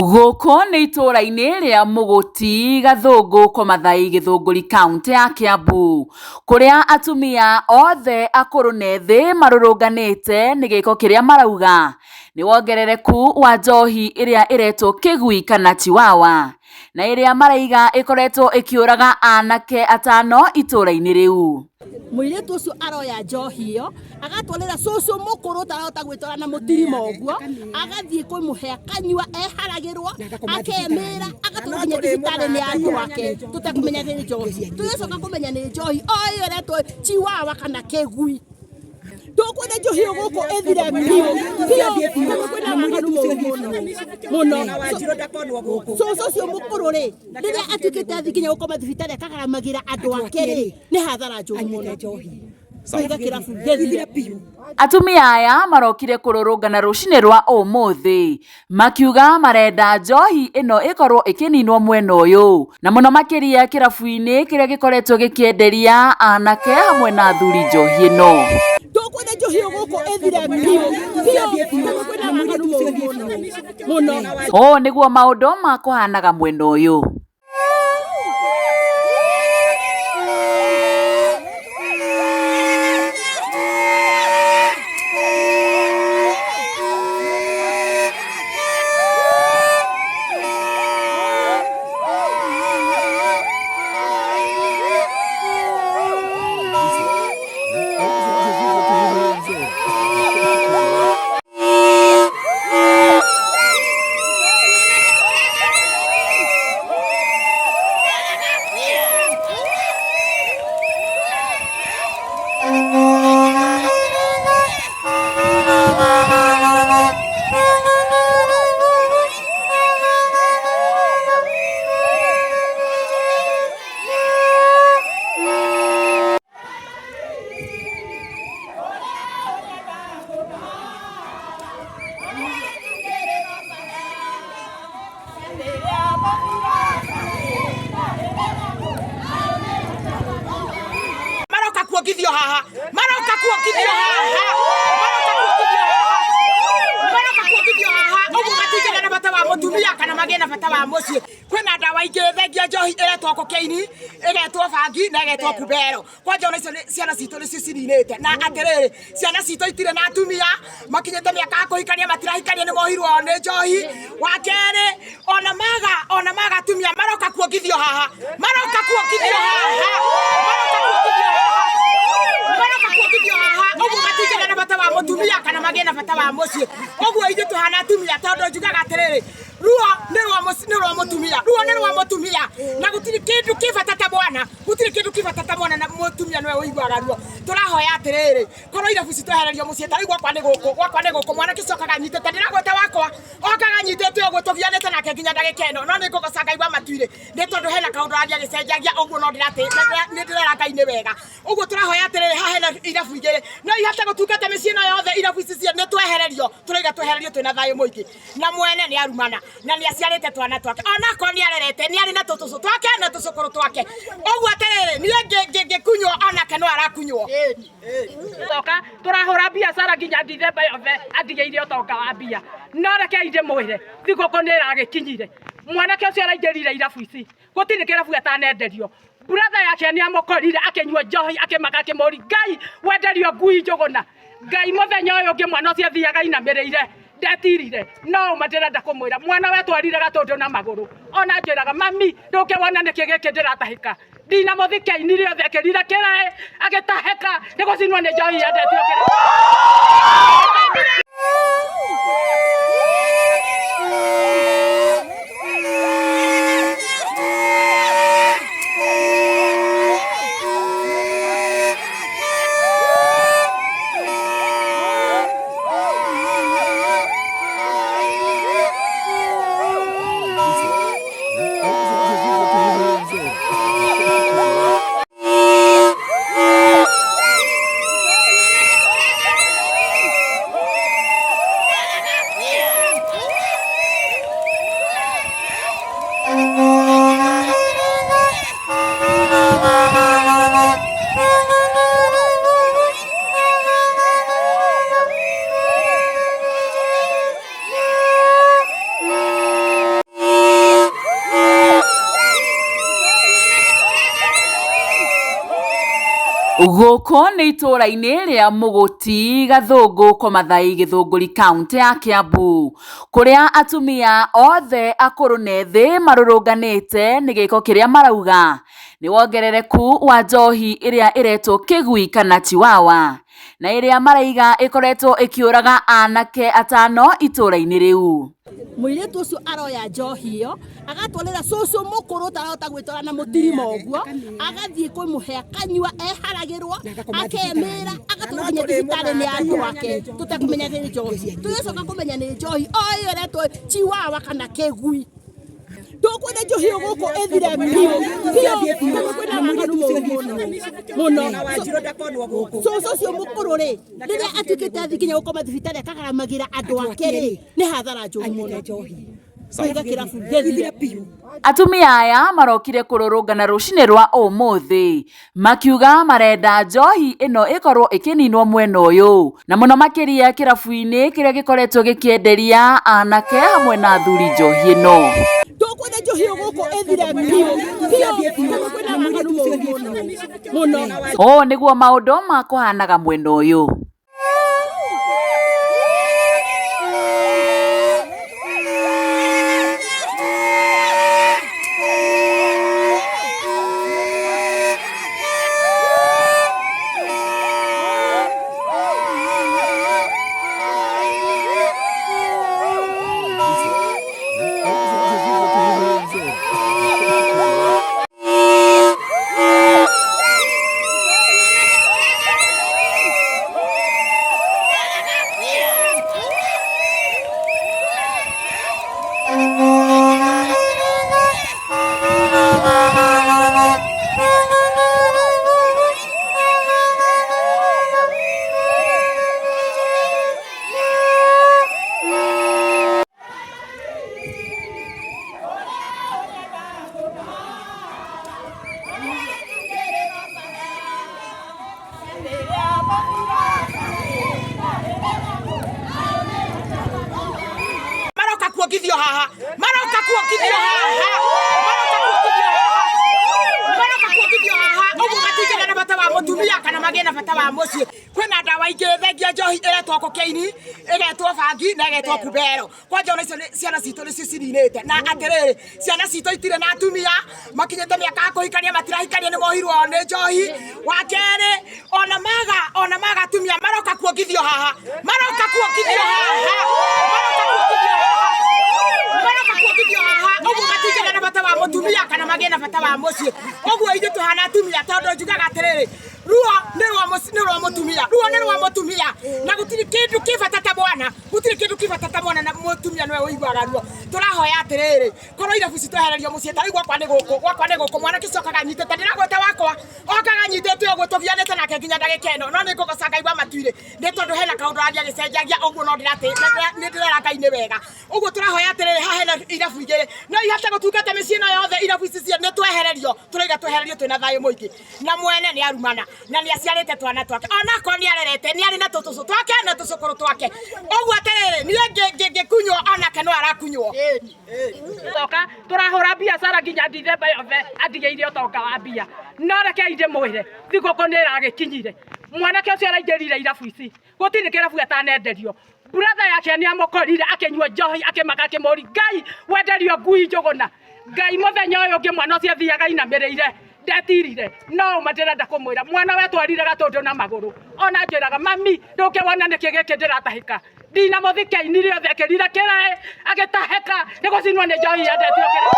Gũkũ nĩ itũũra-inĩ rĩa Mũgũti, Gathũngũ, Komathai, Gĩthũngũri, kauntĩ ya Kĩambu, kũrĩa atumia othe akũrũ na ethĩ marũrũnganĩte nĩ gĩko kĩrĩa marauga nĩ wongerereku wa njohi ĩrĩa ĩretwo kĩgui kana chiwawa, na ĩrĩa maraiga ĩkoretwo ĩkĩũraga anake atano itũũra-inĩ rĩu. Mũirĩtu ũcio aroya njohi ĩyo agatwarĩra cũcũ mũkũrũ ũtarahota gwĩtwara na mũtirima ũguo, agathiĩ kũmũhe akanyua, eharagĩrwo, akemĩra, agatwarwo nginya thibitarĩ nĩ andũ ake tũtekũmenya nĩ njohi. Tũgĩcoka kũmenya nĩ njohi o ĩyo ĩretwo chiwawa kana kĩgui. Tũkwenda njohi ĩyo gũkũ ĩthire biũ biũ, tondũ kwĩna waganu mũru mũno mũno. Cũcũ ũcio mũkũrũ rĩ, rĩrĩa atuĩkĩte athiĩ nginya gũkoma thibitarĩ akagaramagĩra andũ ake rĩ, nĩ hathara njũru mũno. Kũiga kĩrabu gĩthire biũ. Atumia aya marokire kũrũrũngana rũcinĩ rwa ũmũthĩ makiuga marenda njohi ĩno ĩkorwo ĩkĩninwo mwena ũyũ na mũno makĩria kĩrabu-inĩ kĩrĩa gĩkoretwo gĩkĩenderia anake hamwe na athuri njohi ĩno. Tũkwenda njohi ĩyo gũkũ ĩthire biũ biũ, tondũ kwĩna waganu mũru mũno mũno. Ũũ nĩguo maũndũ makũhanaga mwena ũyũ. Maroka kuongithio haha, maroka kuongithio haha, maroka kuongithio haha, maroka kuongithio haha. Ũguo matingĩgĩa na bata wa mũtumia kana magĩe na bata wa mũciĩ. Kwĩna ndawa ingĩ thengia njohi ĩretwo kokaini, ĩgetwo bangi na ĩgetwo kubero. Kwanja ona icio ciana citũ nĩcio cininĩte. Na atĩrĩrĩ, ciana citũ itirĩ na atumia, makinyĩte mĩaka ya kũhikania matirahikania nĩ mohirwo nĩ njohi. Wa kerĩ, ona maga ona maga atumia maroka kuongithio haha, maroka kuongithio haha, maroka kuongithio haha, maroka kuongithio haha. Ũguo matingĩgĩa na bata wa mũtumia kana magĩe na bata wa mũciĩ. Ũguo ithuĩ tũhana atumia tondũ njugaga atĩrĩrĩ, ruo nĩ rwa nĩ rwa mũtumia, ruo nĩ rwa mũtumia, na gũtirĩ kĩndũ kĩ bata ta mwana, gũtirĩ kĩndũ kĩ bata ta mwana na mũtumia nĩwe ũiguaga ruo. Tũrahoya atĩrĩrĩ, korwo irabu ici twehererio mũciĩ, ta rĩu gwakwa nĩ gũkũ, gwakwa nĩ gũkũ, mwanake ũcio okaga anyitĩte, ndĩragweta wakwa, okaga anyitĩte ũguo tũgianĩte nake nginya ndagĩka ĩno, no nĩ ngũgoca Ngai wa matu-inĩ nĩ tondũ hena kaũndũ arathiĩ agĩcenjagia ũguo, no nĩ ndĩrera Ngai nĩ wega. Ũguo tũrahoya atĩrĩrĩ, haha hena irabu igĩrĩ, no ihote gũtungata mĩciĩ ĩno yothe, irabu ici nĩ twehererio, tũraiga twehererio twĩna thayũ mũingĩ. Na mwene nĩ arumana na nĩ aciarĩte twana twake, onakorwo nĩ arerete, nĩ arĩ na tũtũcũ twake na tũcũkũrũ twake. Ũguo atĩrĩrĩ, niĩ ngĩkunywo onake no arakunywo. Coka tũrahũra biacara nginya Dithemba yothe andigĩire ũtonga wa mbia. No rekei ndĩmwĩre thigũkũ nĩ ĩragĩkinyire, mwanake ũcio araingĩrire irabu ici gũtirĩ kĩrabu atanenderio. Brother yake nĩ amũkorire akĩnyua njohi akĩmaka akĩmũri Ngai wenderio ngui njũgũna. Ngai mũthenya ũyũ ũngĩ mwana ũcio athiaga ainamĩrĩire ndetirire no ũma ndĩrenda kũmwĩra mwana wetwarire gatũndũ na magũrũ ona njĩraga mami ndũke wona nĩkĩ gĩkĩ ndĩratahĩka ndinamũthike ainire othe akĩrire kĩraĩ agĩtahĩka nĩ gũcinwo nĩ njohi yendetio kĩraĩ. Gũkũ nĩ itũũra-inĩ rĩa Mũgũti, Gathũngũ, Komathai, Gĩthũngũri, kaũntĩ ya Kiambu, kũrĩa atumia othe akũrũ na ethĩ marũrũnganĩte nĩ gĩko kĩrĩa marauga nĩ wongerereku wa njohi ĩrĩa ĩretwo kĩgui kana chiwawa, na ĩrĩa maraiga ĩkoretwo ĩkĩũraga anake atano itũũra-inĩ rĩu. Mũirĩtu ũcio aroya njohi ĩyo agatwarĩra cũcũ mũkũrũ ũtarahota gwĩtwara na mũtirima ũguo, agathiĩ kũmũhe akanyua, eharagĩrwo, akemĩra, agatwarwo nginya thibitarĩ nĩ andũ ake tũtekũmenya nĩ njohi. Tũgĩcoka kũmenya nĩ njohi o ĩyo ĩretwo chiwawa kana kĩgui. Tũkwenda njohi ĩyo gũkũ ĩthire biũ biũ, tondũ kwĩna waganu mũru mũno mũno. Cũcũ ũcio mũkũrũ rĩ, rĩrĩa atuĩkĩte athiĩ nginya gũkoma thibitarĩ akagaramagĩra andũ ake rĩ, nĩ hathara njũru mũno. Kũiga kĩrabu gĩthire biũ. Atumia aya marokire kũrũrũngana rũcinĩ rwa ũmũthĩ makiuga marenda njohi ĩno ĩkorwo ĩkĩninwo mwena ũyũ na mũno makĩria kĩrabu-inĩ kĩrĩa gĩkoretwo gĩkĩenderia anake hamwe na athuri njohi ĩno. Tũkwenda njohi ĩyo gũkũ ĩthire biũ biũ, tondũ kwĩna waganu mũru mũno mũno. Ũũ nĩguo maũndũ makũhanaga mwena ũyũ. Maroka kuongithio haha, maroka kuongithio haha, maroka kuongithio haha, maroka kuongithio haha. Ũguo matingĩgĩa na bata wa mũtumia kana magĩe na bata wa mũciĩ. Kwĩna ndawa ingĩ thengia njohi ĩretwo kokaini, ĩgetwo bangi na ĩgetwo kubero. Kwanja ona icio ciana citũ nĩcio cininĩte. Na atĩrĩrĩ, ciana citũ itirĩ na atumia, makinyĩte mĩaka ya kũhikania matirahikania nĩ mohirwo nĩ njohi. Wa kerĩ, ona maga atumia maroka kuongithio haha, maroka kuongithio haha, maroka kuongithio haha, maroka kuongithio haha. Ũguo matingĩgĩa na bata wa mũtumia kana magĩe na bata wa mũciĩ. Ũguo ithuĩ tũhana atumia tondũ njugaga atĩrĩrĩ, ruo nĩ rwa nĩ rwa mũtumia, ruo nĩ rwa mũtumia, na gũtirĩ kĩndũ kĩ bata ta mwana, gũtirĩ kĩndũ kĩ bata ta mwana, na mũtumia nĩwe ũiguaga ruo. Tũrahoya atĩrĩrĩ, korwo irabu ici twehererio mũciĩ, ta rĩu gwakwa nĩ gũkũ, gwakwa nĩ gũkũ, mwanake ũcio okaga anyitĩte, ndĩragweta wakwa, okaga anyitĩte ũguo tũgianĩte nake nginya ndagĩka ĩno, no nĩ ngũgoca Ngai wa matu-inĩ nĩ tondũ hena kaũndũ arathiĩ agĩcenjagia ũguo, no nĩ ndĩrera Ngai nĩ wega. Ũguo tũrahoya atĩrĩrĩ, haha hena irabu igĩrĩ, no ihote gũtungata mĩciĩ ĩno yothe. Irabu ici nĩ twehererio, tũraiga twehererio twĩna thayũ mũingĩ, na mwene nĩ arumana na nĩ aciarĩte twana twake, onakorwo nĩ arerete, nĩ arĩ na tũtũcũ twake na tũcũkũrũ twake. Ũguo atĩrĩrĩ, niĩ ngĩkunywo onake no arakunywo. Coka tũrahũra biacara nginya Dithemba yothe atigĩire ũtonga wa mbia. No rekei ndĩmwĩre, thigũkũ nĩ ĩragĩkinyire. Mwanake ũcio araingĩrire irabu ici, gũtirĩ kĩrabu atanenderio. Brother yake nĩ amũkorire akĩnyua njohi, akĩmaka, akĩmũri Ngai wenderio ngui njũgũna. Ngai mũthenya ũyũ ũngĩ mwana ũcio athiaga ainamĩrĩire ndetirire, no ũma ndĩrenda kũmwĩra mwana wetwarire gatũndũ na magũrũ. Ona njĩraga mami ndũngĩwona nĩkĩ gĩkĩ ndĩratahĩka, ndinamũthike rĩothe akĩrira kĩraĩ agĩtahĩka nĩ gũcinwo nĩ njohi yendetio kĩraĩ.